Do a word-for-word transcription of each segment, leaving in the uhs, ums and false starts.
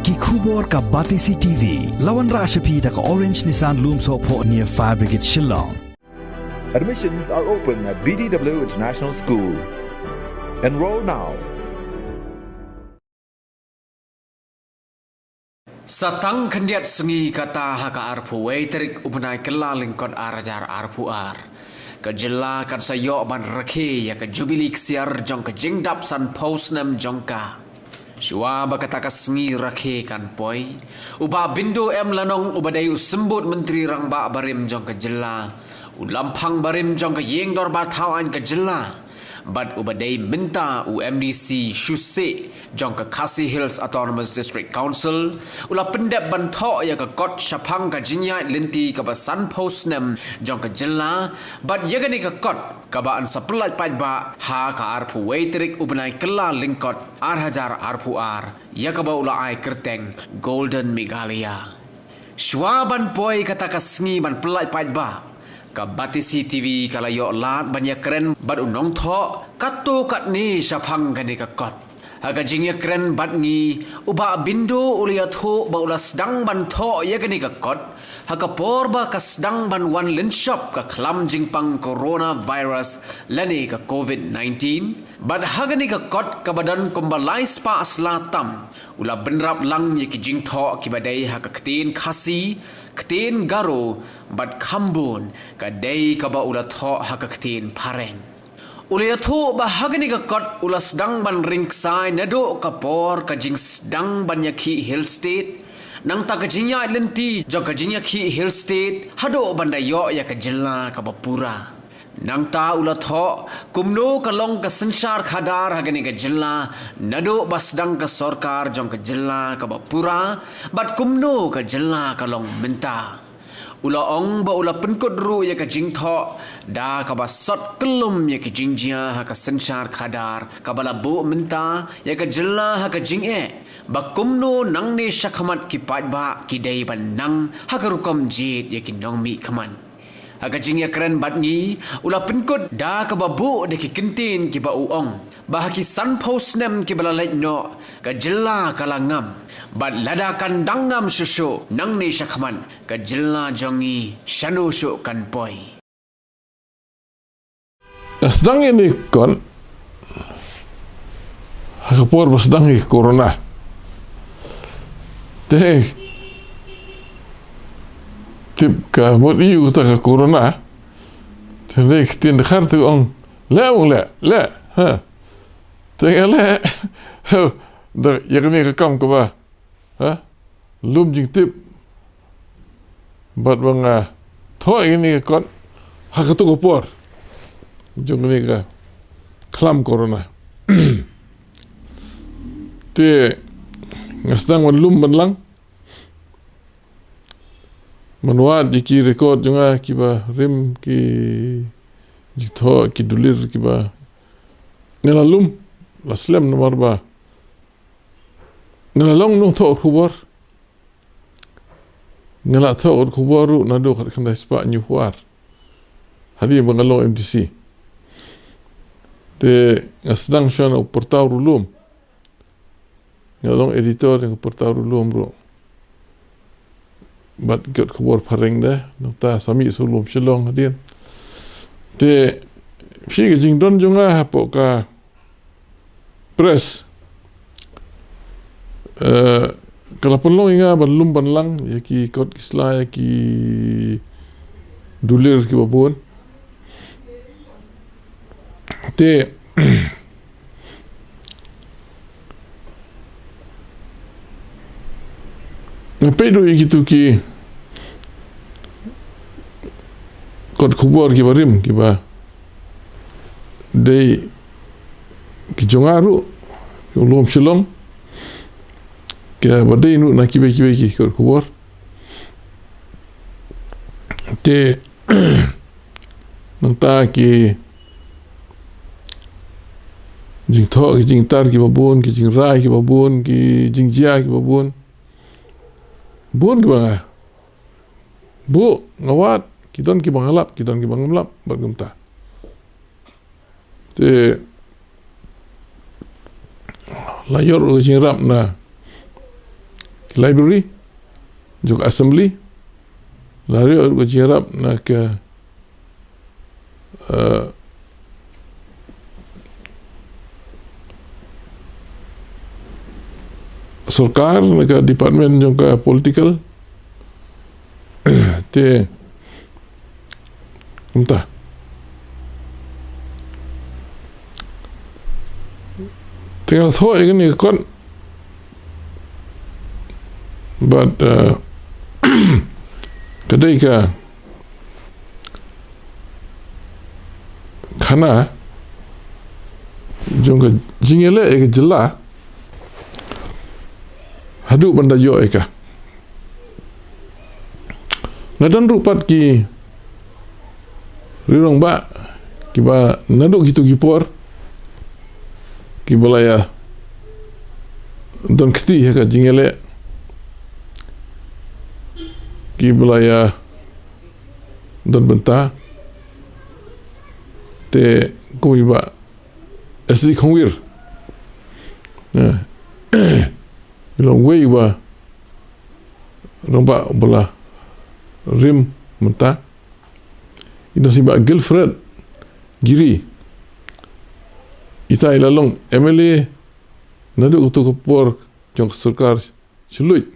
Ki khubor ka Batesi T V. La wanrah sha phi da ka Orange Nissan Lumsohphoh near Fire Brigade Shillong. Admissions are open at B D W International School. Enroll now. Sa tang khyndiat sngi kata ha ka arphew wei tarik u bnai Kyllalyngkot ar hajar arphew ar, ka jylla kan sa ïoh ban rakhe ïa ka jubili ksiar jong ka jingdap sanphew snem jong ka. Shuwa ba kata ka sngi rakhe kan poi, u Bah Bindo M Lanong uba dei u symbud myntri rangbah barim jong ka jylla, u lamphang barim jong ka ïing dorbar thaw aiñ ka jylla, bad uba dei mynta u M D C shuh shuh jong ka Khasi Hills Autonomous District Council, u la pyndep ban thoh ïa ka kot shaphang ka jingïaid lynti kaba sanphew snem jong ka jylla, bad ïa kane ka kot kaba yn sa pyllait paidbah ha ka arphew wei tarik u bnai Kyllalyngkot ar hajar arphew ar, ïa kaba u la ai kyrteng Golden Meghalaya. Shuwa ban poi kata ka sngi ban pyllait paidbah, ka Batesi T V ka la ïoh lad ban ïakren bad u nongthoh katto katne shaphang kane ka kot. Ha ka jingïakren bad ngi, u Bah Bindo u la ïathuh ba u la sdang ban thoh ïa kane ka kot ha ka por ba ka sdang ban wan lynshop ka khlam jingpang coronavirus lane ka covid nineteen. Bad ha kane ka kot kaba don kumba lai spah sla tam, u la bynrap lang ïa ki jingthoh kiba dei ha ka ktien Khasi, ktien Garo bad kham bun ka dei kaba u la thoh ha ka ktien Phareng. U la ïathuh ba ha kane ka kot u la sdang ban ring ksai naduh ka por ka jingsdang ban ïakhih Hill State, nangta ka jingïaid lynti jong ka jingïakhih Hill State haduh ban da ïoh ïa ka jylla kaba pura. Nangta u la thoh kumno ka long ka synshar khadar ha kane ka jylla naduh ba sdang ka sorkar jong ka jylla kaba pura, bad kumno ka jylla ka long mynta. U la ong ba u la pynkut ruh ïa ka jingthoh da kaba sot kyllum ïa ka jingjia ha ka synshar khadar kaba la buh mynta ïa ka jylla ha ka jingeh ba kumno nangne shakhmat ki paidbah ki dei ban nang ha ka rukom jied ïa ki nongmihkhmat. Ha ka jingïakren bad ngi, u la pynkut da kaba buh da ki kyntien kiba u ong ba ha ki sanphew snem kiba la leit noh, ka jylla ka la ngam bad lada kan dang ngam shuh shuh nangne shakhmat, ka jylla jong ngi shano shuh kan poi. Sdang ïa kane ka kot ha ka por ba sdang ïa ka corona. Te tip ka mut ïa kata ka corona. Te dei ka ktien Dkhar te ong leh, ong leh, leh. Ha. Te ïa leh. Ha. Da ïa kane ka kam kaba, ha, lum jingtip. Bad ba nga thoh ïa kane ka kot ha kato ka por jong kane ka khlam corona. Te nga sdang ban lum ban lang, ban wad ïa ki record jong nga kiba rim, ki jingthoh, ki dulir kiba nga la lum, la slem namar ba nga la long nongthoh khubor. Nga la thoh khubor ruh naduh khatkhyndai spah hynñiewphew ar, hadien ba nga long M D C. Te nga sdang shuwa na u pyrthei ruh lum. Nga long editor ïa ka pyrthei ruh lum ruh. Bad kot khubor Phareng de, nangta sa mih sa lum Shillong hadien. Te phi, ka jingdon jong nga hapoh ka press, eh, ka la pynlong ïa nga ban lum ban lang ïa ki kot ki sla, ïa ki dulir kiba bun. Te nga peit ruh ïa kito ki kot khubor kiba rim, kiba dei ki jong nga ruh, ki lum Shillong, kiba dei ruh na kiwei kiwei ki kot khubor. Te nangta ki jingthoh, ki jingtar kiba bun, ki jingrai kiba bun, ki jingjia kiba bun. Bun kiba nga buh, nga wad, ki don kiba nga lap, ki don kiba ngam lap, bad kumta. Te la ïoh ruh ka jingïarap na library jong ka assembly, la ïoh ruh ka jingïarap na ka, eh, sorkar, na ka department jong ka political. Te kumta. Te nga la thoh ïa kane ka kot bad, eh, ka dei ka khana jong ka jingïaleh ïa ka jylla haduh ban da ïoh ïa ka. Nga don ruh pat ki ri rangbah kiba naduh kito ki por kiba la ïa don kti ha ka jingïaleh, kiba la ïa don bynta, te kum i Bah Ashley Khongwir, eh, i long uwei uba rangbah uba la rim mynta. I don sa i Bah Guilfred Giri, ita i la long M L A naduh kato ka por jong ka sorkar shlur,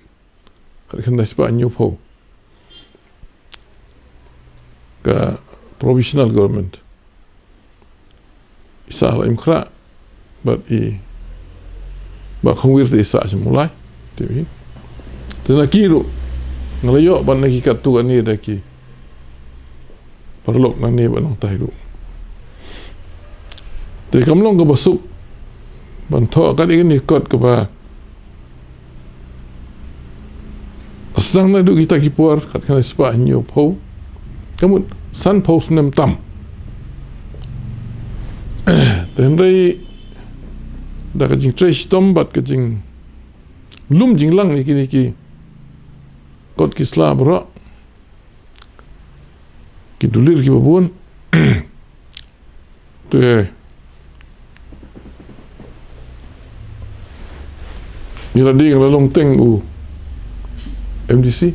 khatkhyndai spah hynñiewphew, ka provisional government. I sah la im khrah bad i Bah Khongwir te i sah shim u lai. Te hi, te na ki ruh nga la ïoh ban na ki katto katne da ki paralok nangne bad nangta hi ruh. Te kam long kaba suk ban thoh kat ïa kane ka kot kaba sdang naduh kita ki por, khatkhyndai spah hynñiewphew, ka mut sanphew snem tam. Te hynrei da ka jingtrei shitom bad ka jinglum jinglang ïa kine ki kot ki sla baroh, ki dulir kiba bun, te ngi la dei, nga la long teng u M D C.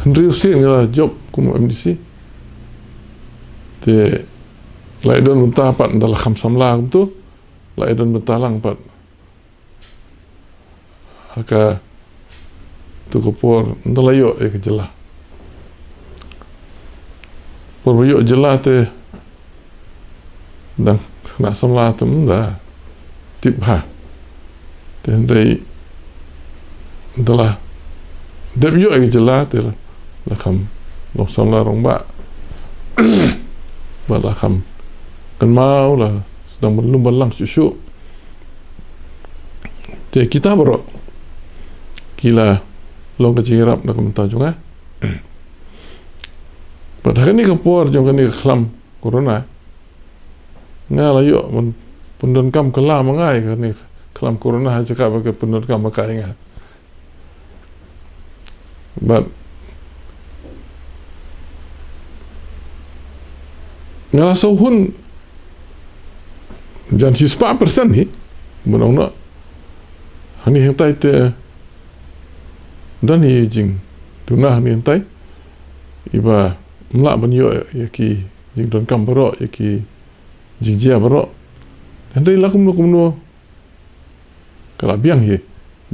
Hynriew sien nga la jop kum u M D C. Te la ïa don bynta pat ynda la kham samla kumto, la ïa don bynta lang pat ha kato ka por ynda la ïoh ïa ka jylla. Por ba ïoh jylla te dang khynnah samla te ym da tip bha. Te hynrei ynda la dep ïoh ïa ka jylla te la kham long samla rangbah. Ba la kham kynmaw, la sdang ban lum ban lang shuh shuh. Te kita baroh ki la long ka jingïarap na ka bynta jong nga. Bad ha kane ka por jong kane ka khlam corona, nga la ïoh ban pyndonkam kylla ma nga ïa kane ka khlam corona ha jaka ba ka pyndonkam ma ka ïa nga. Bad nga la sngewhun jan shispah percent hi, ban ong noh. Hangne hangtai te don hi jingduna hangne hangtai iba ym lah ban ïoh ïa ki jingdonkam baroh, ïa ki jingjia baroh. Hynrei la kumno kumno ka la biang hi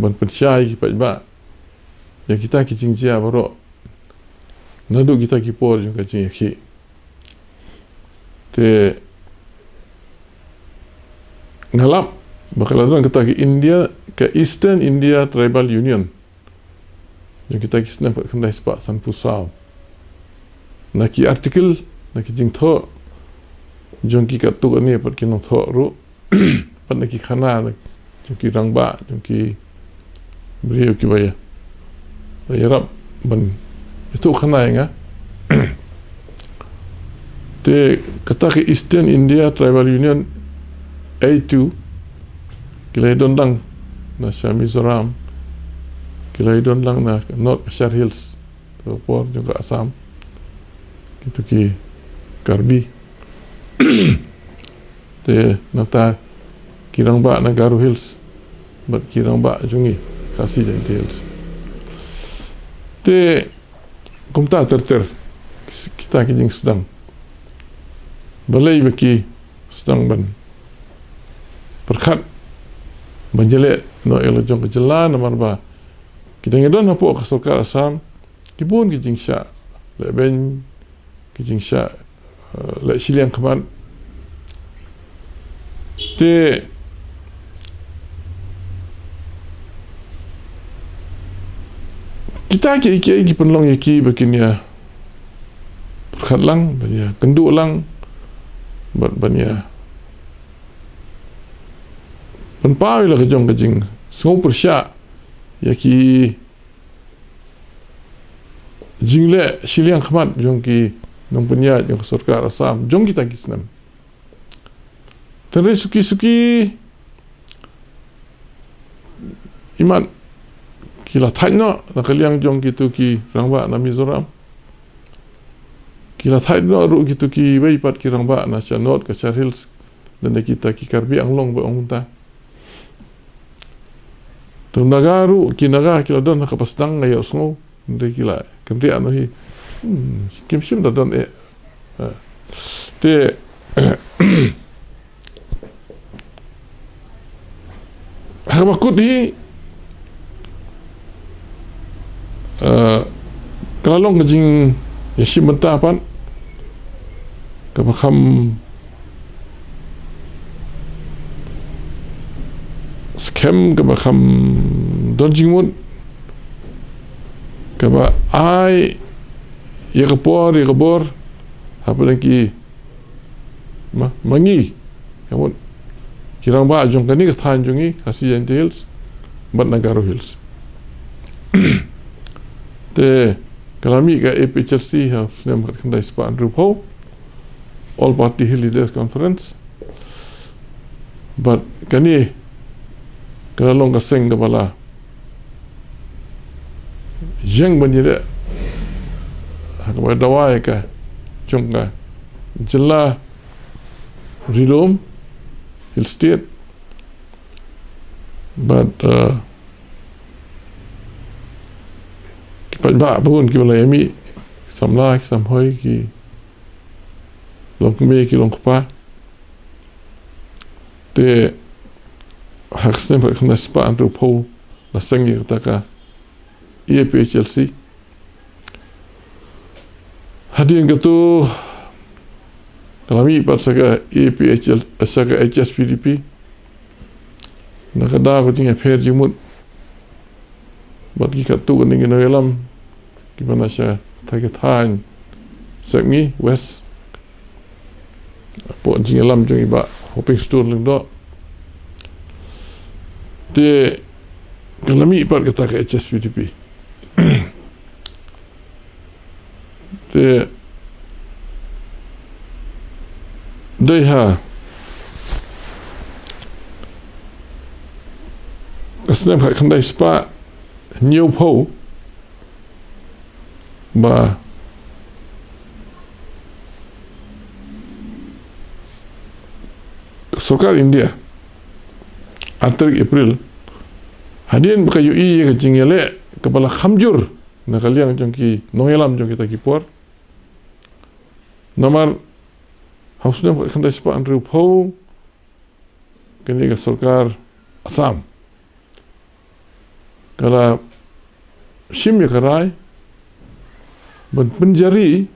ban pynshai ki paidbah ïa kita ki jingjia baroh naduh kita ki por jong ka jingïakhih. Te nga lap ba ka la don kata ka India, ka Eastern India Tribal Union jong kita ki snem khatkhyndai spah sanphew saw. Na ki article, na ki jingthoh jong ki katto katne pat ki nongthoh ruh, pat na ki khana, na jong ki rangbah, jong ki briew kiba ïa, ba ïarap ban ïathuh khana ïa nga. Te kata ka Eastern India Tribal Union, A two, ki la ïadon lang na sha Mizoram, ki la ïadon lang na North Cachar Hills, ka por jong ka Assam, kito ki Karbi. Te nangta ki rangbah na Garo Hills, bad ki rangbah jong ngi, Khasi Jaintia Hills. Te kumta ter ter kita ki jingsdang. Balei ba ki sdang ban pyrkhat ban ïaleh noh ïa la jong ka jylla, namar ba ki dang ïadon hapoh ka sorkar Assam, ki bun ki jingshah lehbeiñ, ki jingshah, eh, leh shiliang khmat. Te kita ki, ki, ki pynlong ïa ki ba kin ïa pyrkhat lang, ban ïa kynduh lang, ban, ban ïa pynpaw ïa la ka jong ka jingsngewpyrshah ïa ki jingleh shiliang khmat jong ki nongpynïaid jong ka sorkar Assam jong kita ki snem. Tang re suki suki imat ki la thait noh na ka liang jong kitu ki rangbah na Mizoram. Ki la thait noh ruh kitu kiwei pat ki rangbah na sha North Cachar Hills, lane kita ki Karbi Anglong ba ong mynta. Te Naga ruh, ki Naga ki la don ha kaba sdang, nga ïohsngew. Hynrei ki la kynriah noh hi. Hmm, kim shym da don eh. Ha. Te ha kaba kut hi, eh, ka la long ka jingïashim bynta pat kaba kham skhem, kaba kham don jingmut, kaba ai ïa ka por, ïa ka bor hapdeng ki ma, ma ngi, ka mut, ki rangbah jong kane ka thaiñ jong ngi, Khasi Jaintia Hills bad na Garo Hills. Te ka la mih ka A P H L C ha u snem khatkhyndai spah hynriewphew, All Party Hill Leaders Conference. Bad kane ka la long ka seng kaba la ïeng ban ïaleh ha kaba dawa ïa ka jong ka jylla Ri-lum Hill State. Bad, eh, ki paidbah bun kiba la ïa mih, ki samla, ki samhoi, ki longkmie, ki longkpa. Te ha ka snem khatkhyndai spah hynriewphew la seng ïa kata ka A P H L C. Hadien katto ka la mih pat sa ka A P H L, sa ka H S P D P. Na ka daw ka jingïapher jingmut bad ki katto katne ki nongïalam kiba na sha kata ka thaiñ Sepngi West, hapoh jingïalam jong i Bah Hoping Stur Lyngdoh. Te ka la mih pat kata ka H S P D P. Te dei ha ka snem khatkhyndai spah hynñiewphew ba ka sorkar India, ar tarik April, hadien ba ka ïohi ïa ka jingïaleh kaba la kham jur na ka liang jong ki nongïalam jong kita ki por. Namar ha u snem khatkhyndai spah hynriewphew, kane ka sorkar Assam ka la shim ïa ka rai ban pynjari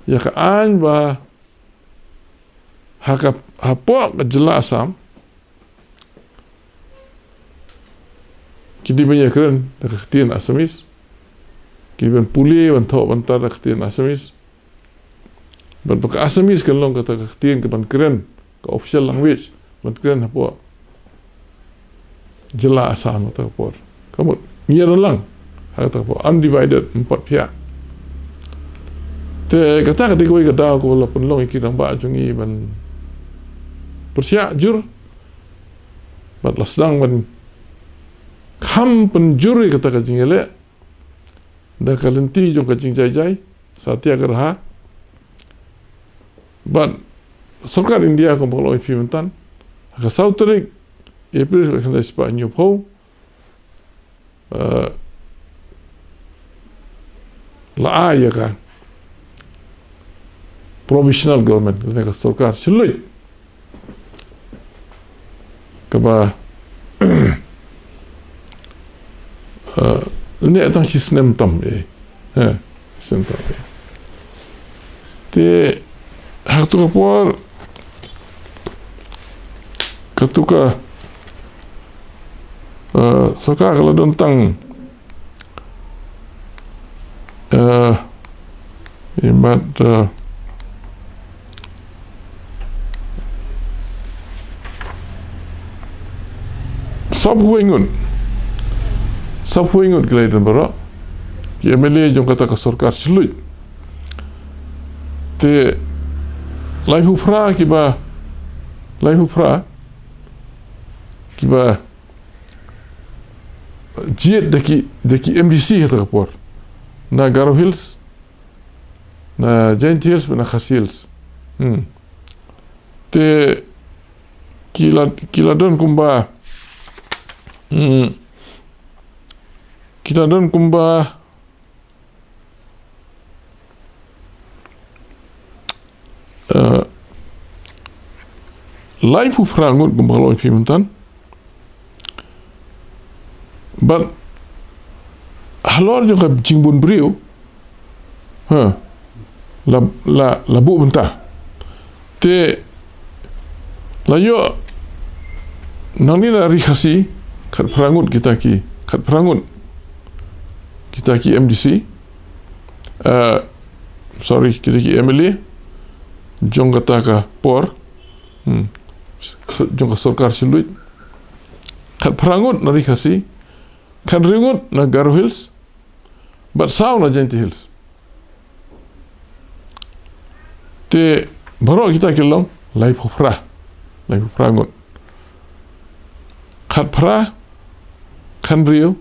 ïa ka aiñ ba ha ka, hapoh ka jylla Assam, ki dei ban ïakren da ka ktien Assamese, ki dei ban pule, ban thoh, ban tar da ka ktien Assamese. Bad ba ka Assamese kan long kata ka ktien kaban kren, ka official language ban kren hapoh jylla Assam ha kata ka por. Ka mut ngi ïalang ha kata ka por, undivided, ym pat phiah. Te kata ka dei kawei ka daw kaba la pynlong ïa ki rangbah jong ngi ban pyrshah jur bad la sdang ban kham pynjur ïa kata ka jingïaleh da ka lynti jong ka jingjaijai, satyagraha. Bad sorkar India, kumba ka la ong ïa phi myntan, ha ka saw tarik April khatkhyndai spah hynñiewphew, eh, la ai ïa ka provisional government, kane ka sorkar shilluit. Kaba, eh, ne tang shi snem tam, eh. Eh, shi snem tam, eh. Te, ha katu ka por, katu ka, eh, sorkar ka la don tang, eh, imat, eh, sawphew wei ngut. Sawphew wei ngut ki la ïadon baroh. Ki M L A jong kata ka sorkar shilluit. Te laiphew phra kiba, laiphew phra kiba jied da ki, da ki M D C ha kata ka por. Na Garo Hills, na Jaintia Hills, na Khasi Hills. Hmm. Te ki la, ki la don kumba, hmm, ki la don kumba, eh, laiphew phra ngut kumba ka long phi mynta. Bad halor jong ka jingbun briew, ha, la, la, la buh bynta. Te la ïoh nangne na Ri Khasi, khatphra ngut kita ki, khatphra ngut kita ki M D C, eh, sorry, kita ki M L A jong kata ka por, hmm, jong ka sorkar shilluit. Khatphra ngut na Ri Khasi, khathynriew ngut na Garo Hills, bad saw na Jaintia Hills. Te baroh kita ki long laiphew phra, laiphew phra ngut. Khatphra, khathynriew,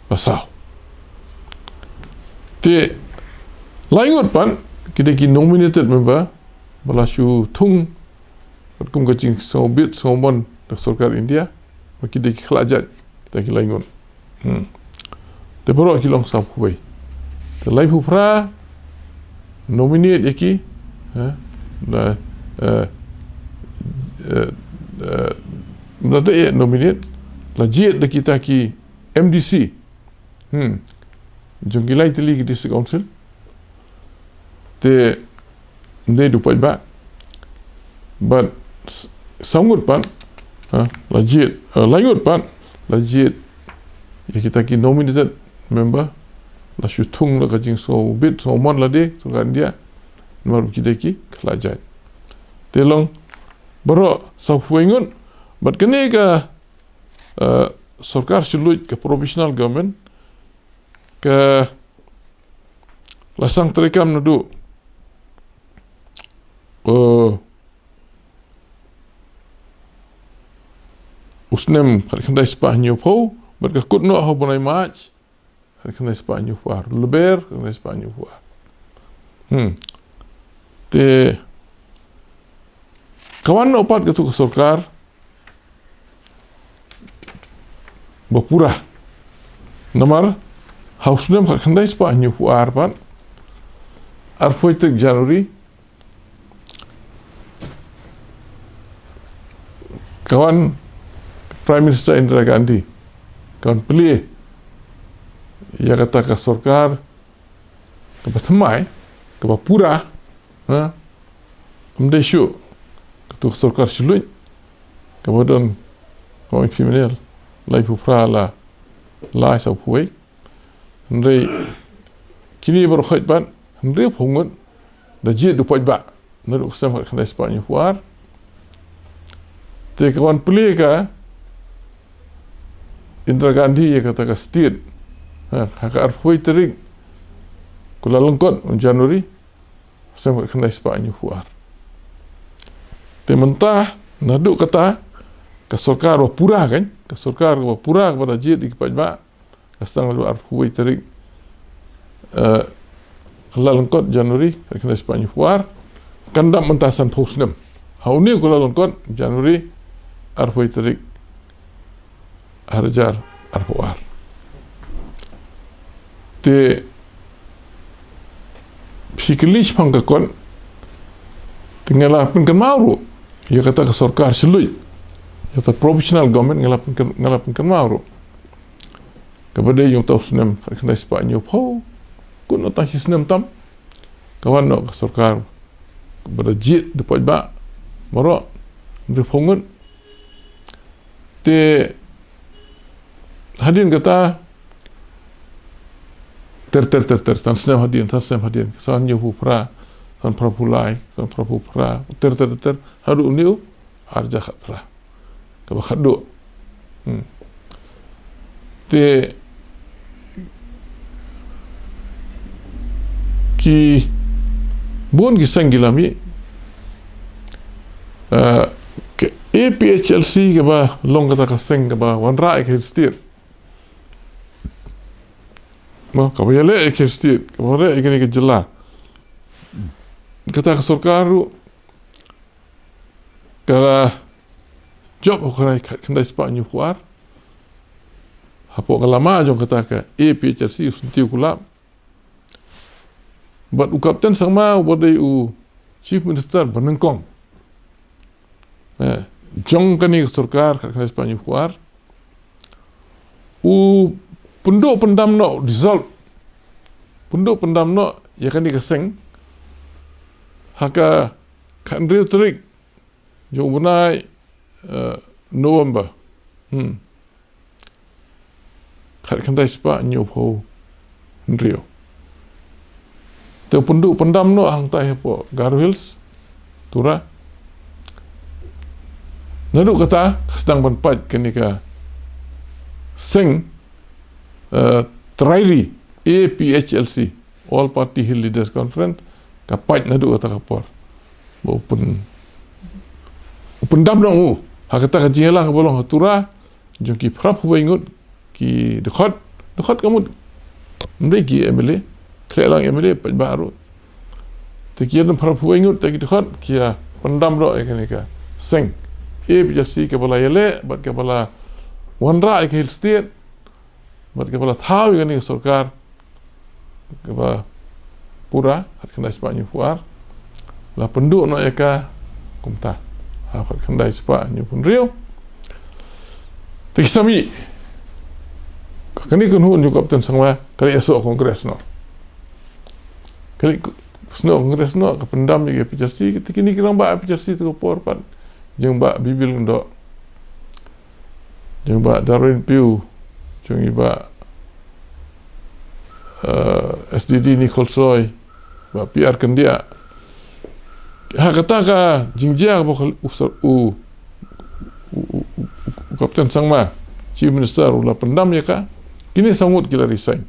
bad saw. Te lai ngut pat ki dei ki nominated member ba la shu thung bad kum ka jingsngewbit sngewmon da sorkar India, ba ki dei ki khlad jait, kita ki lai ngut. Hmm. Te baroh ki long sawphew wei. Te laiphew phra nominate ïa ki, eh, la, eh, eh, eh, la dei nominate, la jied da kita ki M D C. Hmm. Jong ki lai tylli ki district council. Te ym dei da u paidbah. Bad s-, saw ngut pat, ha, la jied, eh, lai ngut pat la jied ïa kita ki nominated member, la shu thung da ka jingsngewbit sngewmon lade sorkar India, namar ba ki dei ki khlad jait. Te long baroh sawphew wei ngut. Bad kane ka, eh, sorkar shilluit, ka provisional government, ka la sdang treikam naduh, eh, u snem khatkhyndai spah hynñiewphew, bad ka kut noh ha u bnai March khatkhyndai spah hynñiewphew ar. Lber khatkhyndai spah hynñiewphew ar. Hmm. Te ka wan noh pat katu ka sorkar ba pura. Namar ha u snem khatkhyndai spah hynñiewphew ar pat, arphew tarik January, ka wan Prime Minister Indira Gandhi, ka wan plie ïa kata ka sorkar kaba thymmai, kaba pura, ha? Ym dei shuh katu ka sorkar shilluit, kaba don, kaba ong phi mynne, laiphew phra la, la sawphew wei. Hynrei kine baroh khoit pat, hynriewphew ngut, da jied da u paidbah naduh u snem khatkhyndai spah hynñiewphew ar. Te ka wan plie ka Indira Gandhi ïa kata ka state, ha, ha ka arphew tarik Kyllalyngkot January, snem khatkhyndai spah hynñiewphew ar. Te mynta naduh kata ka sorkar ba pura, kan, ka sorkar ba pura kaba da jied da ki paidbah, ka sdang naduh arphew tarik, eh, Kyllalyngkot January khatkhyndai spah hynñiewphew ar, kan dap mynta sanphew snem. Ha une u Kyllalyngkot January, arphew tarik ar hajar arphew ar. Te phi kylli shaphang ka kot, te nga la pynkynmaw ruh ïa kata ka sorkar shlur, ïa kata professional government, nga la pynkyr-, nga la pynkynmaw ruh. Kaba dei ïa uta u snem khatkhyndai spah hynñiewphew, kut noh tang shi snem tam, ka wan noh ka sorkar ba da jied da paidbah baroh, hynriewphew ngut. Te hadien kata, ter ter ter ter, san snem hadien, san snem hadien, sanphew phra, sanphew lai, sanphew phra, ter ter ter ter, haduh une u ar hajar khatphra, kaba khatduh. Hmm. Te ki bun ki seng ki la mih, eh, ka A P H L C kaba long kata ka seng kaba wanrah ïa ka Hill State. Mo, kaba ïaleh ïa ka Hill State, kaba ïaleh ïa kane ka jylla. Kata ka sorkar ruh ka la jop ha u khyndai, khyndai spah hynñiewphew ar, hapoh ka lama jong kata ka A P H L C, u Syntiew Kulap. Bad u Captain Sangma uba dei u Chief Minister banyngkong, eh, jong kane ka sorkar khatkhyndai spah hynñiewphew ar, u pynduh pyndam noh, dissolve, pynduh pyndam noh ïa kane ka seng ha ka khathynriew tarik jong u bnai, eh, November. Hmm. Khatkhyndai spah hynñiewphew hynriew. Te u pynduh pyndam noh hangtai hapoh Garo Hills, Tura. Naduh kata ka sdang ban pait kane ka seng, eh, trai ri, A P H L C, All Party Hill Leaders Conference, ka pait naduh kata ka por. Ba u pyn-, u pyndam noh u ha kata ka jingïalang kaba long ha Tura jong ki phraphew wei ngut ki dkhot, dkhot ka mut, ym dei ki M L A, khleh lang M L A, paidbah ruh. Te ki ïadon phraphew wei ngut te ki dkhot, ki ïa pyndam noh ïa kane ka seng A P H L C kaba la ïaleh bad kaba la wanrah ïa ka Hill State bad kaba la thaw ïa kane ka sorkar kaba pura, khatkhyndai spah hynñiewphew ar, la pynduh noh ïa ka kumta ha khatkhyndai spah hynñiewphew hynriew. Te ki sa mih, kane ka kynhun jong u Captain Sangma ka la ïasoh Congress noh. Ka la ïasoh Congress noh, ka pyndam ïa ka A P H L C, te kine ki rangbah A P H L C ha kata ka por pat, jong Bah B B Lyngdoh, jong Bah Darwin Piew, jong i Bah, eh, S D D Nicole Soy, Bah P R Kyndiah. Ha kata ka jingjia ba u, u, u, u, u Captain Sangma, Chief Minister, u la pyndam ïa ka, kine saw ngut ki la resign.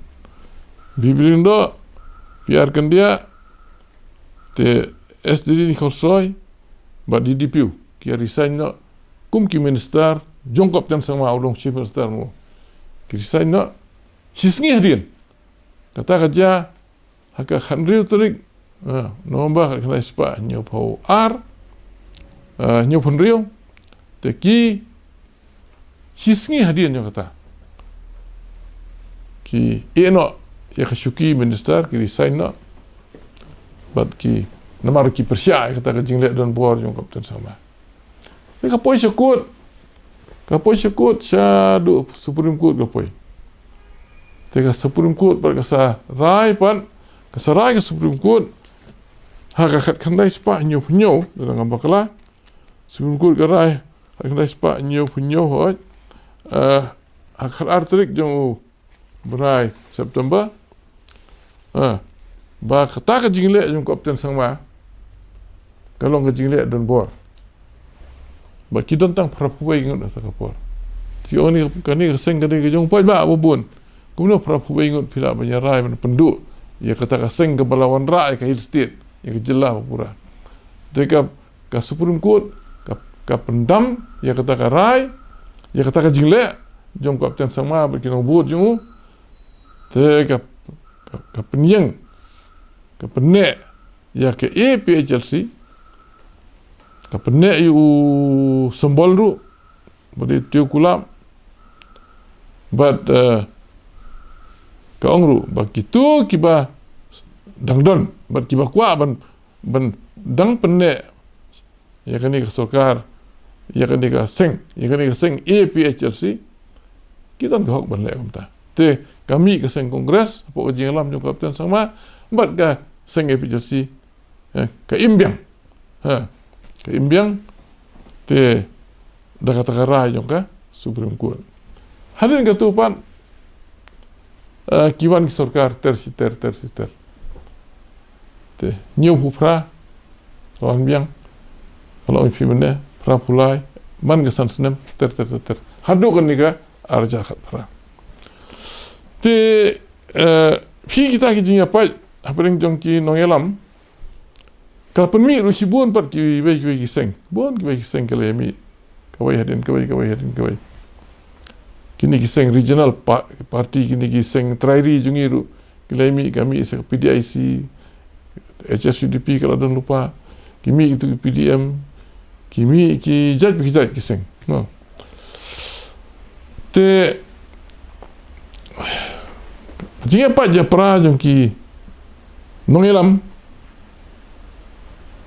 B B Lyngdoh, P R Kyndiah, te S D D Nicole Soy, bad D D Piew, ki resign noh kum ki minister jong u Captain Sangma, u long Chief Minister mo. Ki resign noh shisngi hadien. Kata ka jia ha ka khathynriew tarik, ah, November, khatkhyndai spah hynñiewphew ar, ah, hynñiewphew hynriew. Te ki shisngi hadien jong kata, ki ïeh noh ïa ka shuki minister, ki resign noh. Bad ki, namar ki pyrshah ïa kata ka jingleh donbor jong u Captain Sangma. Te ka poi sha court, ka poi sha court, shaduh Supreme Court ka poi. Te ka Supreme Court pat ka sa rai pat, ka sa rai ka Supreme Court ha ka khatkhyndai spah hynñiewphew hynñiew, lada ngam bakla. Supreme Court ka rai ha ka khatkhyndai spah hynñiewphew hynñiew, hooid, eh, ha ka khatar tarik jong u bnai September, eh, ba kata ka jingleh jong u Captain Sangma ka long ka jingleh donbor. Ba ki don tang phraphew wei ngut ha kata ka por. Te ong, kane ka seng ka dei ka jong u paidbah ba bun. Kumno phraphew wei ngut phi lah ban ïa rai ban pynduh ïa kata ka seng kaba la wanrah ïa ka Hill State, ïa ka jylla ba pura? Te ka, ka Supreme Court ka, ka pyndam ïa kata ka rai, ïa kata ka jingleh jong u Captain Sangma bad ki nongbud jong u. Te ka, ka, ka pynïeng, ka pynneh ïa ka A P H L C, ka pynneh ïa u symbol ruh, ba dei u tiew kulap. Bad, eh, ka ong ruh ba kito kiba dang don bad kiba kwah ban, ban dang pynneh ïa kane ka sorkar, ïa kane ka seng, ïa kane ka seng A P H L C, ki don ka hok ban leh kumta. Te ka mih ka seng Congress hapoh ka jingïalam jong ka Captain Sangma bad ka seng A P H L C, eh, ka im biang. Ha, ka im biang. Te da kata ka rai jong ka Supreme Court. Hadien katto pat, eh, ki wan ki sorkar ter shi ter, ter shi ter. Te hynñiewphew phra ka wan biang. Ka long phi mynne, phraphew lai, man ka san snem, ter ter ter ter. Haduh kane ka arhajar khatphra. Te, eh, phi kita ki jingïapait hapdeng jong ki nongïalam, ka pynmih ruh shibun pat kiwei kiwei ki seng. Bun kiwei ki seng ki la ïamih. Kawei hadien kawei, kawei hadien kawei. Kine ki seng regional pa-, party, kine ki seng trai ri jong ngi ruh ki la ïamih, ka mih sa ka P D I C, H S U D P ka la don lypa, ki mih kito ki P D M, ki mih ki jait ki jait ki seng. No. Te jingïapait ïapra jong ki nongïalam,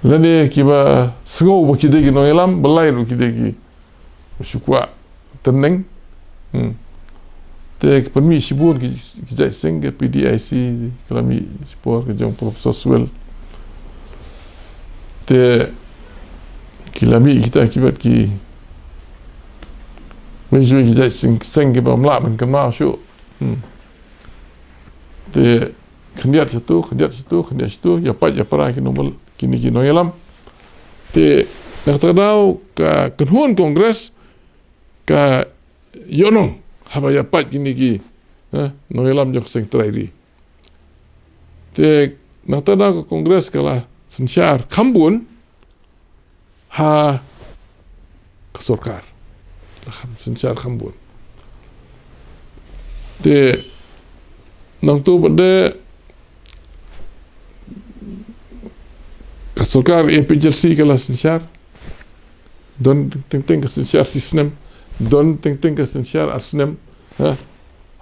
lane kiba sngew ba ki dei ki nongïalam, balei ruh ki dei ki shu kwah tneng. Hmm. Te ki pynmih shibun ki, ki jait seng, ka P D I C ka la mih shipor ka jong Professor Swell. Te ki la mih kita kiba ki, mih shibun ki jait seng, seng kiba ym lah ban kynmaw shuh. Hmm. Te khyndiat shatu, khyndiat shatu, khyndiat shatu, ïapait ïapra ki nongïalam, kine ki nongïalam. Te na kata ka daw ka kynhun Congress ka ïohnong haba ïapait kine ki, eh, nongïalam jong ka seng trai ri. Te na kata ka daw ka Congress ka la synshar kham bun ha ka sorkar. La kham synshar kham bun. Te nangta pat de ka sorkar A P H L C ka la synshar. Don teng teng ka synshar shi snem. Don teng teng ka synshar ar snem. Ha?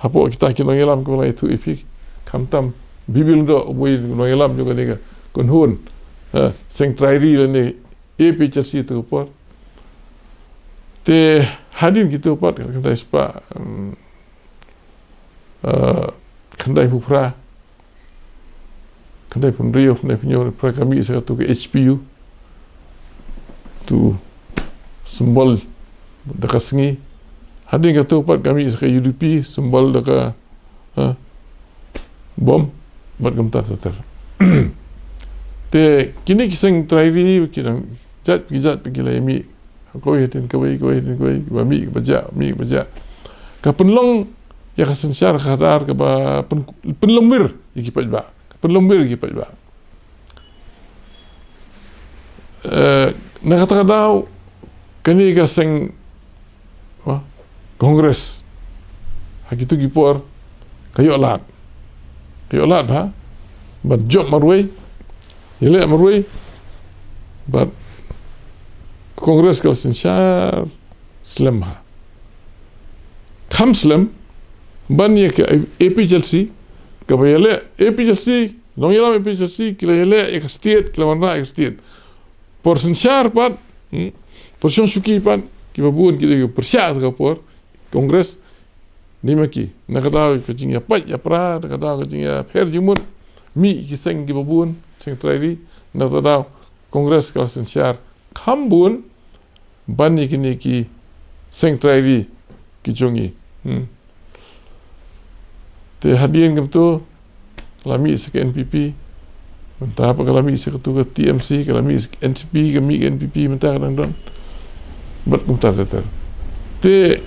Hapoh kita ki nongïalam kiba la ïathuh ïa phi. Khamtam Bibil Lyngdoh uwei u nongïalam jong kane ka kynhun, ha, seng trai ri lane A P H L C tu ka por. Te hadien kito pat khyndai spah, em, eh, khyndai phew phra, khyndai phew hynriew, khyndai phew hynñiew, phra ka mih sa katu ka H P U. Tu symbol da ka sngi. Hadien katu pat ka mih sa ka U D P, symbol da ka, ha, bom, bad kumta ter ter. Te kine ki seng trai ri ki dang jait ki jait ki la ïamih. Kawei hadien kawei, kawei hadien kawei, ba mih ba jah, mih ba jah. Ka pynlong ïa ka synshar khadar kaba pyn-, pynlong wir ïa ki paidbah. Ka pynlong wir ïa ki paidbah. Eh, na kata ka daw kane ka seng, ha, Congress ha kito ki por ka ïoh lad. Ka ïoh lad bha. Bad jop marwei, ïaleh marwei. Bad Congress ka la synshar slem bha. Kham slem ban ïa ka A P H L C, kaba ïaleh A P H L C, nongïalam A P H L C ki la ïaleh ïa ka state, ki la wanrah ïa ka state. Por synshar pat, hmm, por shong shuki pat, kiba bun ki dei ki pyrshah sa ka por Congress. Ni ma ki, na ka daw ka jingïapait ïapra, na ka daw ka jingïapher jingmut, mih ki seng kiba bun, seng trai ri, na ka daw Congress ka la synshar kham bun ban ïa kine ki seng trai ri ki jong ngi. Hmm. Te hadien kumto ka la mih sa ka N P P, mynta pat ka la mih sa katu ka T M C, ka la mih sa ka N C P, ka mih ka N P P, mynta ka dang don. Bad kumta ter ter. Te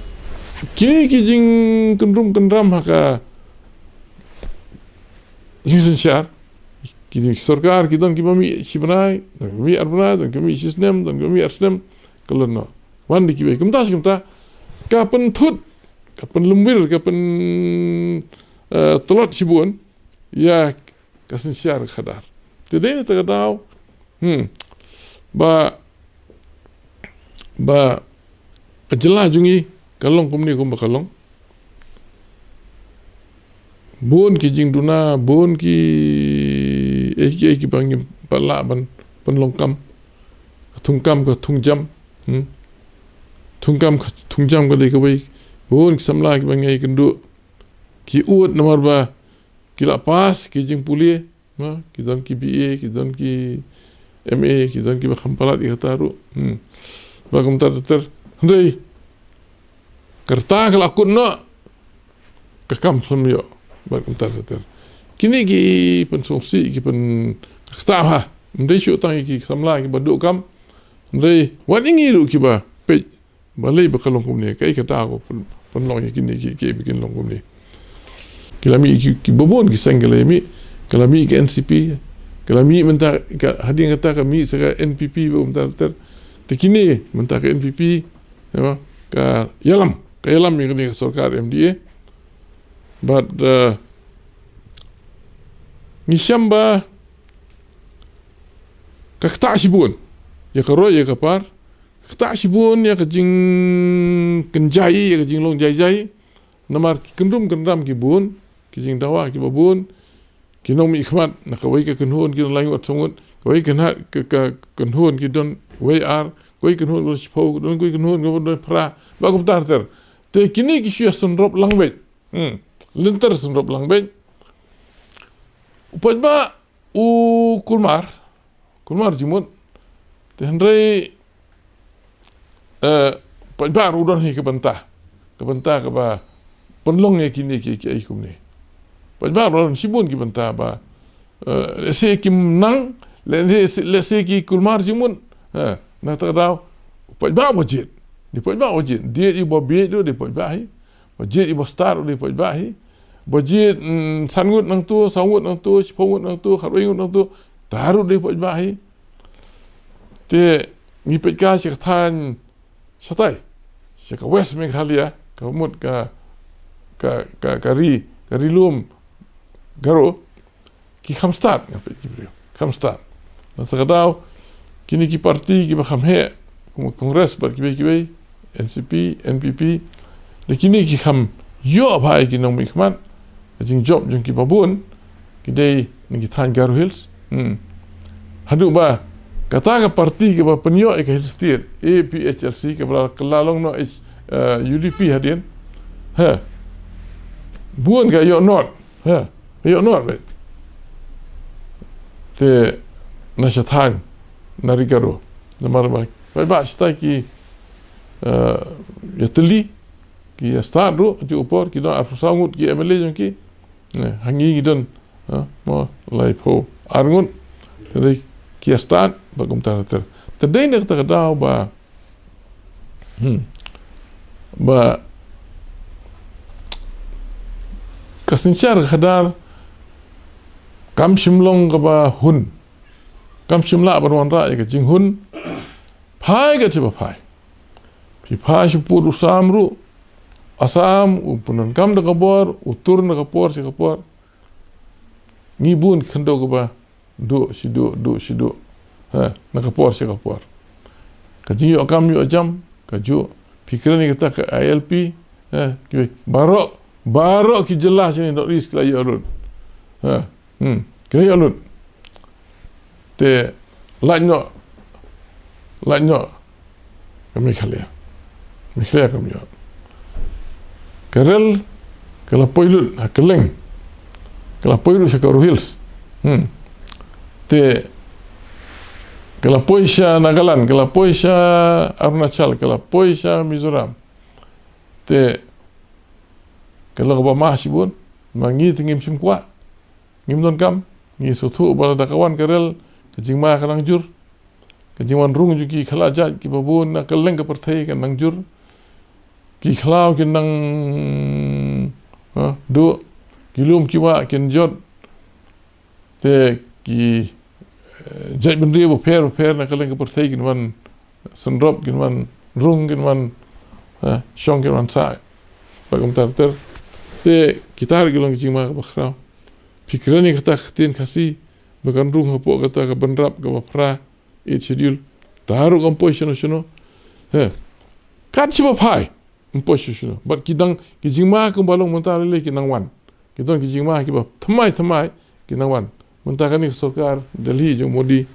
kine ki jingkynrum kynram ha ka jingsynshar, ki sorkar ki don kiba mih shi bnai, don kiba mih ar bnai, don kiba mih shi snem, don kiba mih ar snem, ka long noh. Wan da kiwei kumta shi kumta, ka pynthut, ka pynlum wir, ka pyn, eh, tlot shibun ïa ka synshar khadar. Te dei na kata ka daw, hmm, ba, ba ka jylla jong ngi ka long kumne kumba ka long. Bun ki jingduna, bun ki, eh, ki, eh, ki bang ngim pat lah ban, ban long kam. Ka thung kam, ka thung jam. Hmm? Thung kam, ka thung jam ka dei kawei. Bun ki samla ki bang ngi kynduh. Ki ud namar ba ki la pass ki jingpule. Ma, ki don ki B A, ki don ki M A, ki don ki ba kham palat ïa kata ruh. Hmm. Ba kumta ter ter. Hynrei ka rta ka la kut noh, ka kam khlem ïoh. Ba kumta ter ter. Kine ki pynsngewsih, ki pyn, ka rta ha. Ym dei shuh tang ïa ki samla ki ba duh kam. Hynrei wat ïa ngi ruh ki ba peit balei ba ka long kumne, kaei kata ka pyn, pynlong ïa kine ki, ki, ki long kumne. Ki la mih ki, ki babun ki seng ki la mih, ki la mih ki N C P, ki la mih mynta ka, hadien kata ka mih sa ka N P P ba mynta ter. Te kine mynta ka N P P, you know, ka ïalam, ka ïalam ïa kane ka sorkar M D A. But, uh, ngi shem ba ka ktah shibun ïa ka roi ïa ka par, ktah shibun ïa ka jingkynjai, ïa ka jinglong jai jai. Namar ki kyndum kyndam ki bun, ki jingdawa ki babun, ki nongmihkhmat, na kawei ka kynhun ki don lai ngut saw ngut, kawei ka, ka, ka kynhun ki don wei ar, kawei kynhun ki don shiphew, don kawei kynhun ki don phra, ba kumta ter ter. Te kine ki shu ïa synrop lang beit. Hmm. Lynter synrop lang beit. U paidbah u kulmar, kulmar jingmut. Te hynrei, eh, paidbah ruh don hi ka bynta, ka bynta kaba pynlong ïa kine ki, ki, ki ei kumne. Paidbah ruh don shibun ki bynta ba, eh, lehse kim nang, lehse, lehse ki kulmar jingmut. Eh, na kata ka daw, paidbah ba jied. Dei paidbah ba jied. Dei i ba bieit ruh dei paidbah hi. Ba jied i ba stad ruh dei paidbah hi. Ba jied, mm, san ngut nangto, saw ngut nangto, shiphew ngut nangto, khatwei ngut nangto, ta ruh dei paidbah hi. Te ngi peit ka sha ka thaiñ shatai, sha ka West Meghalaya, ka mut ka, ka, ka, ka ri, ka ri lum Garo. Ki kham stad, nga peit ki briew. Kham stad. Na kata ka daw, kine ki parti kiba kham heh, kum Congress bad kiwei kiwei, N C P, N P P, da kine ki kham ïoh bha ïa ki nongmihkhmat, ka jingjop jong ki babun, ki dei na ki thaiñ Garo Hills. Hmm. Haduh ba kata ka parti kaba pynïoh ïa ka Hill State, A P H L C, kaba la kylla long noh, eh, U D P hadien. Ha. Bun ka ïoh nod. Ha, ïoh nod beit. Te na sha thaiñ, na ri Garo. Namar ba, ba, ba shatai ki, eh, ïa tylli, ki ïa stad ruh, ha ki por, ki don arphew saw ngut ki M L A jong ki. Eh, ha ngi ki don, eh, mo, laiphew ar ngut. Te dei ki ïa stad, ba kumta ter. Te dei na kata ka daw ba Hmm. Ba ka synshar ka khadar kam shym long kaba hun. Kam shym lah ban wanrah ïa ka jinghun. Phai ka jingphai. Phi phai sha pud u Assam ruh. Assam u pyndonkam da ka bor, u tur na ka por sha ka por. Ngi bun ki khyndew kaba duh shi duh, duh shi duh. Ha, na ka por sha ka por. Ka jingïoh kam ïoh jam, ka juh. Phi kren ïa kata ka I L P, ha, ki baroh, baroh ki jylla shane North East ki la ïoh lut. Ha, hmm, ki la ïoh lut. Te, lait noh, lait noh. Ka Meghalaya. Meghalaya kam ïoh. Ka rel, ka la poi lut, ha kylleng. Ka la poi lut sha Garo Hills. Hmm. Te, ka la poi sha Nagaland, ka la poi sha Arunachal, ka la poi sha Mizoram. Te, ka la kaba mah shibun, ma ngi te ngim shym kwah. Ngim donkam, ngi sngewthuh ba lada ka wan ka rel, ka jingma ka nang jur. Ka jingwan rung jong ki khlaw jait ki babun na kylleng ka pyrthei ka nang jur. Ki khlaw ki nang, ha, duh, ki lum ki wah kin jot. Te ki, eh, jait bynriew bapher bapher na kylleng ka pyrthei kin wan synrop, kin wan rung, kin wan, eh, shong, kin wan sah. Ba kumta ter. Te kita ruh ki long ki jingma kaba khraw. Phi kren ïa kata ka ktien Khasi ba kan rung hapoh kata ka bynrap kaba phra, Eighth Schedule. Ta ruh kam poi shano shano. He. Kat shi ba phai. Ym poi shano shano. Bad ki dang, ki jingma kumba long mynta lei lei ki nang wan. Ki don ki jingma kiba thymmai thymmai ki nang wan. Mynta kane ka sorkar Delhi jong Modi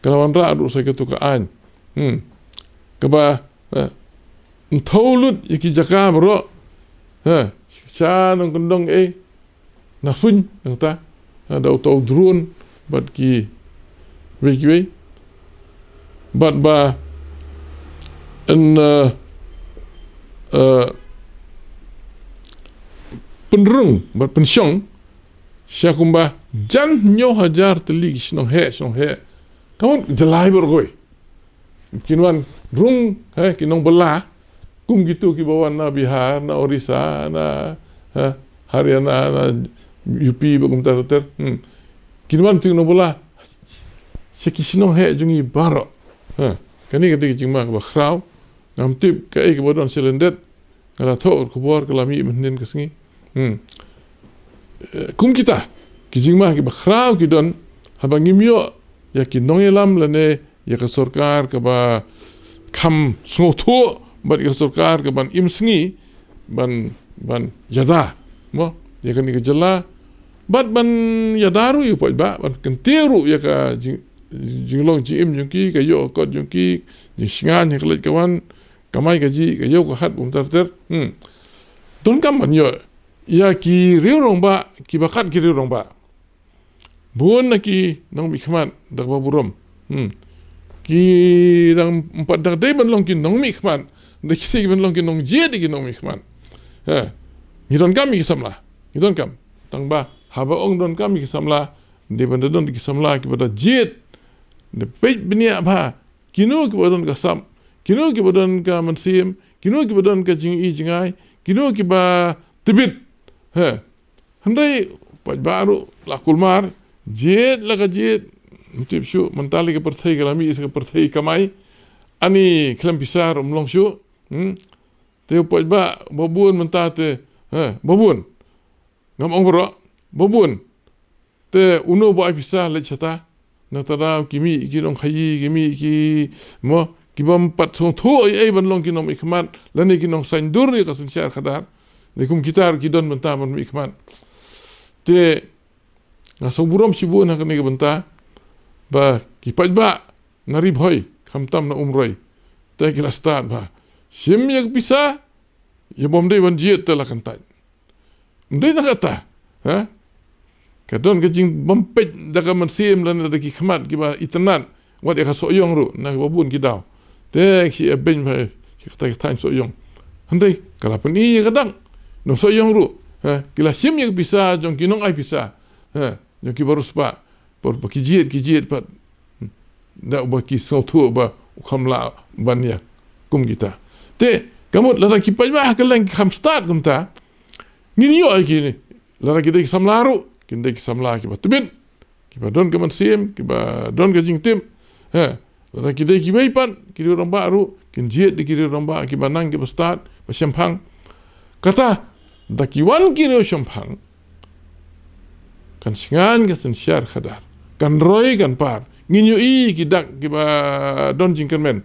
ka la wanrah ruh sa katu ka aiñ. Hmm. Kaba, eh, nthaw lut ïa ki jaka baroh. Eh, sha nongkyndong eh. Na suiñ nangta. Eh, da uta u drone bad ki wei ki wei. Bad ba yn, eh, eh, pynrung bad pynshong sha kumba jan hynñiew hajar tylli ki shnong heh, shnong heh. Ka mut jylla baroh kawei. Kin wan rung, eh, ki nongbylla. Kum kitu kiba wan na Bihar, na Orissa, na, eh, Haryana, na U P, ba kumta ter ter. Hmm. Kin wan ki nongbylla sha ki shnong heh jong ngi baroh. Eh, kane ka dei ka jingma kaba khraw. Ngam tip kaei kaba don sha lyndet. Nga la thoh ka khubor ka la mih mynhynnin ka sngi. Hmm. Eh, kum kita ki jingma kiba khraw ki don haba ngim ïoh ïa ki nongïalam lane ïa ka sorkar kaba kham sngewthuh bad ïa ka sorkar kaban im sngi ban, ban ïada mo ïa kane ka jylla bad ban ïada ruh ïa u paidbah ban kyntiew ruh ïa ka jing, jinglong jingim jong ki, ka ïoh ka kot jong ki, jingshngaiñ ha ka leit ka wan, kamai kajih, ka ïew ka hat bun ter ter. Hmm. Donkam ban ïoh ïa ki riew rangbah kiba kat ki riew rangbah. Bun na ki nongmihkhmat da kaba burom. Hmm. Ki dang ym pat dang dei ban long ki nongmihkhmat, da ki dei ban long ki nongjied ïa ki nongmihkhmat. Ha. Ngi donkam ïa ki samla. Ngi donkam. Tang ba haba ong donkam ïa ki samla, dei ban da don ki samla kiba da jied, da peit bniah bha, kino kiba don ka sap, kino kiba don ka mynsiem, kino kiba don ka jingi jingai, kino kiba tbit. He. Hynrei paidbah ruh la kulmar, jied la ka jied, ym tip shuh, mynta la ka pyrthei ka la mih sa ka pyrthei kamai, ani khlem pisa ruh ym long shuh. Hmm? Te paidbah, ba bun mynta te, he, ba bun. Ngam ong baroh, ba bun. Te uno ba ai pisa leit shata. Na ta daw ki mih ki nongkhaïi, ki mih ki mo, ki bym pat sngewthuh ei ei ban long ki nongmihkhmat, lane ki nongsaiñdur ïa ka synshar khadar. Ne kum kita ruh ki don bynta ban mihkhmat. Te nga sngewburom shibun ha kane ka bynta ba ki paidbah na Ri Bhoi, khamtam na Umroi. Te ki la stad ba shim ïa ka pisa, ïa bym dei ban jied te la kyntait. Ym dei tang kata, ha? Ka don ka jingbym peit da ka mynsiem lane da ki khmat kiba itynnad, wat ïa ka Sohiong ruh, na kiba bun ki daw. Te ki ïa beiñ ba ki kata ki thaiñ Sohiong. Hynrei ka la pyni ïa ka dak. Nong Sohiong ruh, ha? Ki la shim ïa ka pisa jong ki nongai pisa, ha? Jong kiba riewspah. Por ba ki jied, ki jied pat. Da uba ki sngewthuh ba u kham lah ban ïa kum kita. Te ka mut lada ki paidbah ha kylleng ki kham stad kumta, ngin ïoh ïa kine. Lada ki dei ki samla ruh, kin dei ki samla kiba tbit, kiba don ka mynsiem, kiba don ka jingtip. He, lada ki dei kiwei pat ki riew rangbah ruh, kin jied da ki riew rangbah kiba nang kiba stad, ba shemphang. Kata da ki wan ki riew shemphang, kan shngaiñ ka synshar khadar, kan roi kan par. Ngin ïohi ki dak kiba don jingkyrmen.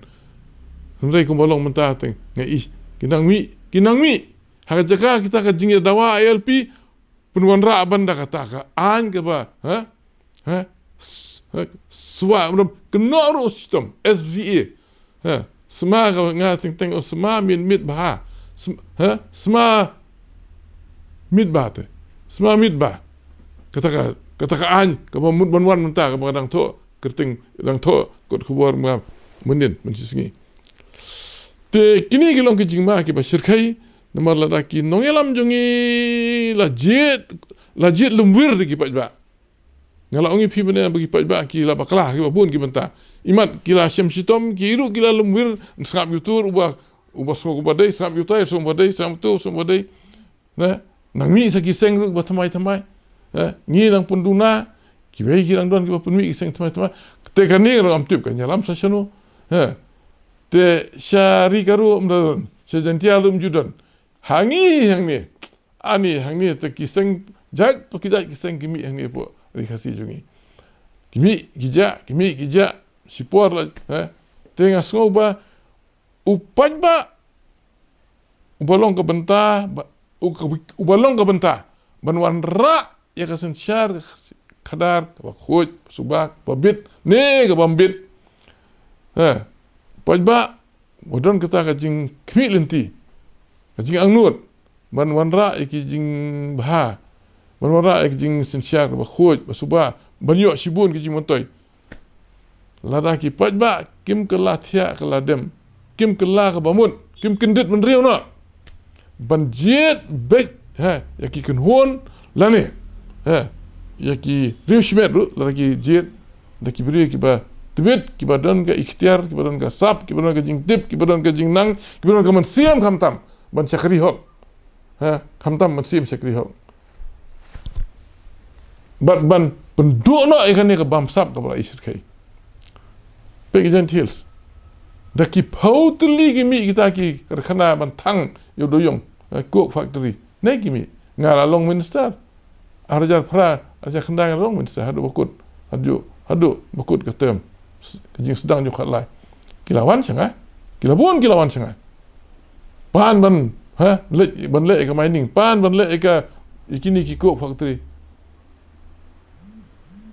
Hynrei kumba long mynta te nga ïohi ki nang mih, ki nang mih. Ha ka jaka kita ka jingïadawa I L P, pynwanrah ban da kata ka aiñ kaba, ha? Ha? S-, ha? Swa, kynnoh ruh u shitom, S V A. Ha? Sma ka nga teng teng, oh, sma mit mit bha. Sm-, ha? Sma mit bha te. Sma mit bha. Kata ka, kata ka aiñ kaba mut ban wan mynta kaba dang thoh kyrteng, dang thoh kot khubor mynnin, mynshisngi. Te kine ki long ki jingma kiba shyrkhei, namar lada ki nongïalam jong ngi la jied, la jied lymwir da ki paidbah. Nga la ong ïa phi mynne ba ki paidbah ki la bakla kiba bun ki bynta. Imat ki la shem shitom, ki ruh ki la lymwir, sngap ïutur, uba, uba sngap uba dei, sngap ïutai, sngap uba dei, sngap tu, sngap uba dei. Ne? Nang mih sa ki seng ruh ba thymmai thymmai. Ne? Ngi nang pynduna, kiwei ki dang don kiba pynmih ki seng thymmai thymmai. Te kane ruh ngam tip kan ïalam sa shano. Ne? Te sha Ri Garo ruh ym don, sha Jaintia ruh ym ju don. Hangne, hangne. Ani hangne te ki seng jait, pa ki jait ki seng ki mih hangne hapoh Ri Khasi jong ngi. Ki mih, ki jah, ki mih, ki jah. Shipor la, eh. Te nga sngew ba u paidbah uba long ka bynta, ba, u ka, uba long ka bynta, ban wanrah ïa ka synshar khadar kaba khuid, suba, kaba bit ne kaba ym bit. Ha, paidbah, wat don kata ka jingkhmih lynti, ka jingangnud ban wanrah ïa ki jingbha, ban wanrah ïa ki jingsynshar kaba khuid, ba suba, ban ïoh shibun ki jingmyntoi. Lada ki paidbah kim kylla thiah kylla dem, kim kylla kaba mut, kim kyndit bynriew noh ban jied beit, ha, ïa ki kynhun lane, ha, ïa ki riew shimet ruh, lada ki jied da ki briew kiba tbit, kiba don ka iktiar, kiba don ka sap, kiba don ka jingtip, kiba don ka jingnang, kiba don ka mynsiem khamtam ban shakri hok. Ha, khamtam ban shim shakri hok. Bad ban pynduh noh ïa kane ka bamsap kaba la i shyrkhei. Peit ki Jaintia Hills. Da ki phew tylli ki mih kita ki karkhana ban thang ïa u dewïong, eh, coke factory. Ne ki mih. Nga la long minister. Ar hajar phra, ar hajar khyndai nga la long minister haduh ba kut. Haduh, haduh ba kut ka term. S-, ka jingsdang jong ka lai. Ki la wan sha nga. Ki la bun ki la wan sha nga. Pan ban, ha, leh, ban leh ïa ka mining, pan ban leh ïa ka, ïa kine ki coke factory.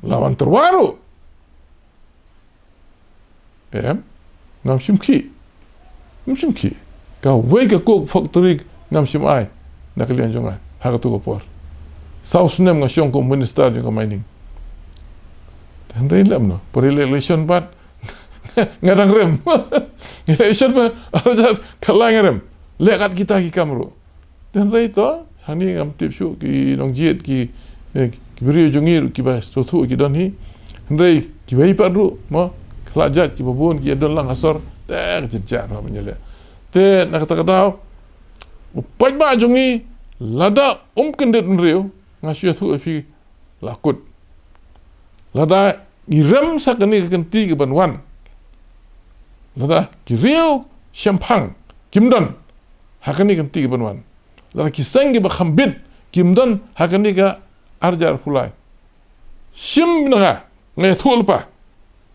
La wan tyrwa ruh. Em, ngam shym khih. Ngam shym khih. Kawei ka coke factory ngam shym ai na ka liang jong nga ha kato ka por. Saw snem nga shong kum minister jong ka mining. Hynrei lem noh, por election pat nga dang rem. Election pat, ka la nga rem. Leh kat kita ki kam ruh. Hynrei to, hangne ngam tip shuh ki nongjied ki, eh, ki briew jong ngi ruh kiba sngewthuh ki don hi. Hynrei kiwei pat ruh, mo, ka la jait kiba bun ki ïa don lang ha sor. Te ka jynjar ha ban ïaleh. Te na kata ka daw, u paidbah jong ngi, lada um kyndit bynriew, nga shu ïathuh ïa phi, la kut. Lada ngi rem sa kane ka kynti kaban wan. Lada ki riew shemphang kim don ha kane ka kynti kaban wan. Lada ki seng kiba kham bit kim don ha kane ka ar hajar arphew lai. Shim na nga, nga ïathuh lypa.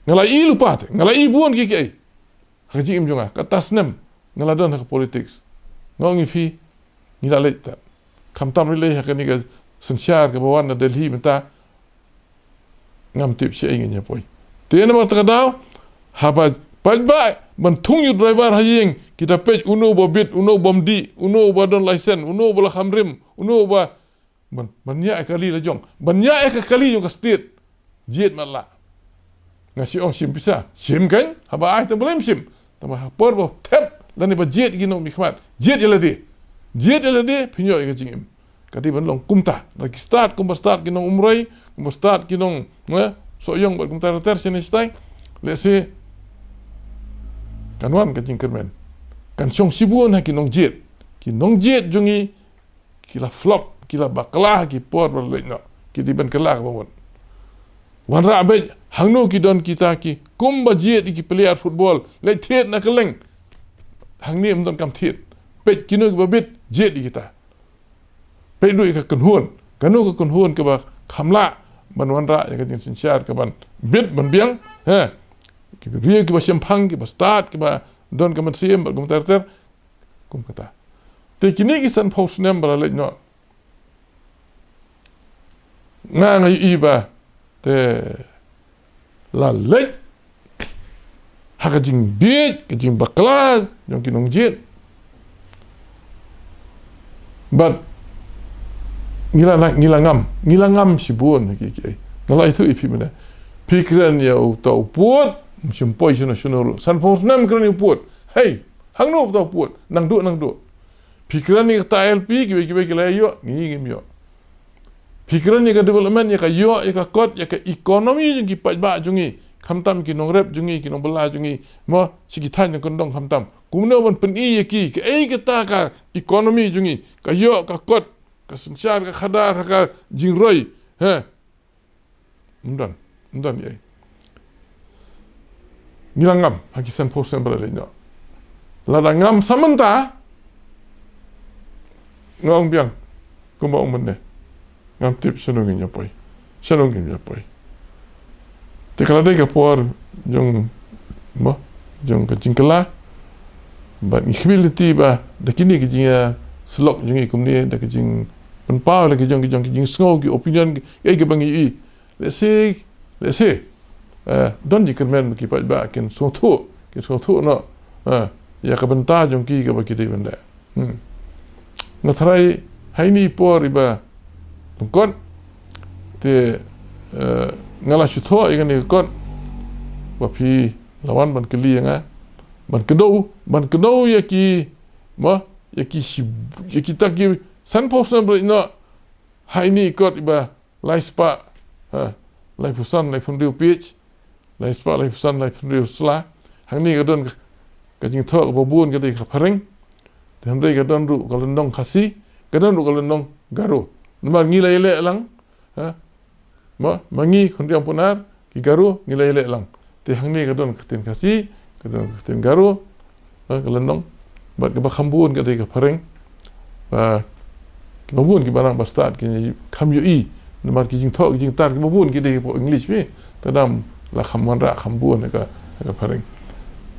Nga la ïohi lypa te, nga la ïohi bun kiei kiei. Ha ka jingim jong nga, kata snem nga la don ha ka politics. Nga ong ïa phi, ngi la leit tad. Khamtam ri lei ha kane ka synshar kaba wan na Delhi mynta. Ngam tip shaei ngin ïa poi. Te namar kata ka daw, haba paidbah ban thung ïa u driver ha ïing, kita peit uno uba bit, uno uba ym dih, uno uba don license, uno uba la kham rim, uno uba ban, ban ñiah ïa ka kali la jong. Ban ñiah ïa ka kali jong ka state. Jied matlah. Nga shu ong shim pisa. Shim kan? Haba ai te balei ym shim. Tangba ha por ba thep lane ba jied ïa ki nongmihkhmat. Jied ïa lade. Jied ïa lade phin ïoh ïa ka jingim. Ka dei ban long kumta. Da ki stad kumba stad ki nong Umroi, kumba stad ki nong, eh, Sohiong bad kumta ter ter shane shatai. Lehse kan wan ka jingkyrmen. Kan shong shibun ha ki nongjied. Ki nongjied jong ngi ki la flop, ki la bakla, ki por ba la leit noh. Ki dei ban kylla kaba mut. Wanrah beit, hangno ki don kita ki, kumba jied ïa ki player football, leit thied na kylleng. Hangne ym don kam thied. Peit kino kiba bit, jied ïa kita. Peit ruh ïa ka kynhun, kano ka kynhun kaba kham lah ban wanrah ïa ka jingsynshar kaban bit ban biang, ha. Ki briew kiba shemphang, kiba stad, kiba don ka mynsiem, bad kumta ter ter. Kum kata. Te kine ki sanphew snem ba la leit noh. Nga nga ïohi ba te la leit ha ka jingbieit, ka jingbakla jong ki nongjied. Bad ngi la, ngi la ngam, ngi la ngam shibun ki, ki. Nga la ïathuh ïa phi mynne. Phi kren ïa uta u pud, ym shym poi shano shano ruh. Sanphew snem kren ïa u pud. Hei, hangno uta u pud? Nang duh, nang duh. Phi kren ïa kata I L P, kiwei kiwei ki la ïoh, ngi ngim ïoh. Phi kren ïa ka development, ïa ka ïoh, ïa ka kot, ïa ka economy jong ki paidbah jong ngi, khamtam ki nongrep jong ngi, ki nongbylla jong ngi, mo, sha ki thaiñ nongkyndong khamtam. Kumno ban pyni ïa ki, kaei kata ka economy jong ngi, ka ïoh, ka kot, ka synshar, ka khadar, ha ka jingroi, he. Ym don, ym don ei. Ngi la ngam ha ki sanphew snem ba la leit noh. Lada ngam sa mynta, nga ong biang kumba ong mynne. Ngam tip shano ngin ïa poi, shano ngin ïa poi. Te ka la dei ka por jong, mo, jong ka jingkylla. Bad ngi khmih lynti ba da kine ki jingïasyllok jong ngi kumne, da ka jing Pynpaw la ki jong ki jong ki jingsngew, ki opinion, ki, eh, kiba ngi ïohi. Let's say, let's say, eh, don jingkyrmen ba ki paidbah kin sngewthuh, kin sngewthuh noh, eh, ïa ka bynta jong ki kaba ki dei ban leh. Hmm. Nga tharai ha ine i por iba lyngkot, te, eh, nga la shu thoh ïa kane ka kot ba phi la wan ban kylli ïa nga, ban kdew, ban kdew ïa ki, mo, ïa ki shi-, ïa kita ki san phew snem ba la leit noh, ha ine i kot iba lai spah, ha, lai phew san, lai phew hynriew page, lai spah, lai phew san, lai phew hynriew sla. Hangne ka don ka, ka jingthoh kaba bun ka dei ka phareng. Te hynrei ka don ruh ka lynnong Khasi, ka don ruh ka lynnong Garo. Namar ngi la ïaleh lang, ha, ma, ma ngi khun riam punar, ki Garo, ngi la ïaleh lang. Te hangne ka don ka ktien Khasi, ka don ka ktien Garo, ha, ka lynnong. Bad kaba kham bun ka dei ka phareng. Ba, kiba bun kiba nang ba stad ki kham ïohi. Namar ki jingthoh, ki jingtar, kiba bun ki dei ka English, phi. Te dang la kham wanrah kham bun ha ka, ha ka phareng.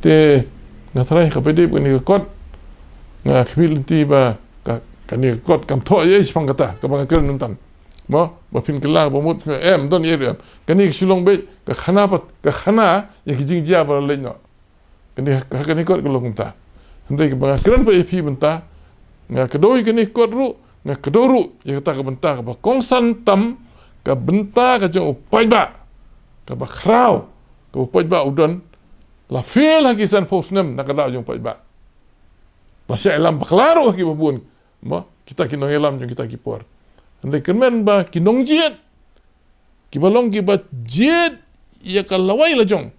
Te nga tharai kaba dei kane ka kot, nga khmih lynti ba ka, kane ka kot kan thoh ïa shaphang kata, kaba nga kren mynta. Mo, ba phin kylla, ba mut, em, don ïa, em. Kane ka shu long beit ka khana pat, ka khana ïa ki jingjia ba la leit noh. Kane, ka, kane kot ka long kumta. Hynrei kaba nga kren pat ïa phi mynta, nga kdew ïa kane kot ruh, nga kdew ruh ïa kata ka bynta kaba kongsan tam, ka bynta ka jong u paidbah, kaba khraw, kaba u paidbah u don, la fail ha ki san phew snem na ka daw jong u paidbah. La shah ïalam bakla ruh ha kiba bun, mo, kita ki nongïalam jong kita ki por. Hynrei kyrmen ba ki nongjied, kiba long kiba jied ïa ka lawei lajong,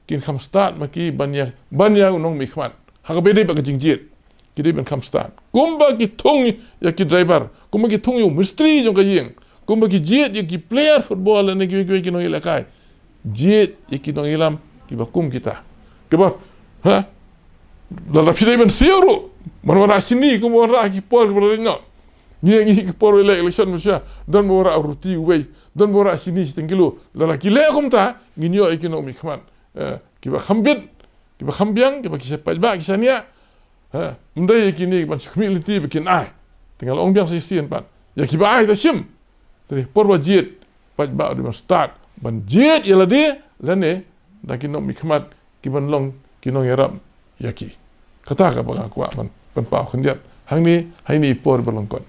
kin kham stad ma ki ban ïa, ban ïa u nongmihkhmat. Ha kaba dei bad ka jingjied, ki dei ban kham stad. Kumba ki thung ïa ki driver, kumba ki thung ïa u mistri jong ka ïing, kumba ki jied ïa ki player football lane kiwei kiwei ki nongïalehkai, jied ïa ki nongïalam kiba kum kita. Kiba, ha? Lada phi dei ban siew ruh, ban wanrah shini kumba wanrah ha ki por kiba la leit noh. Ngi, ngi ki por ba leh election mynshwa, don ba wanrah ruti uwei, don ba wanrah shini shiteng kilo. Lada ki leh kumta, ngin ïoh ïa ki nongmihkhmat, eh, kiba kham bit, kiba kham biang, kiba ki shah paidbah, ki shaniah. Ha, ym dei ïa kine ban shu khmih lynti ba kin ai. Te nga la ong biang sa shisien pat, ïa kiba ai te shim. Te por ba jied, paidbah u dei ban stad ban jied ïa lade, lane da ki nongmihkhmat kiban long ki nongïarap ïa ki. Kata kaba nga kwah ban, ban pynpaw khyndiat hangne ha ine i por ba lyngkot.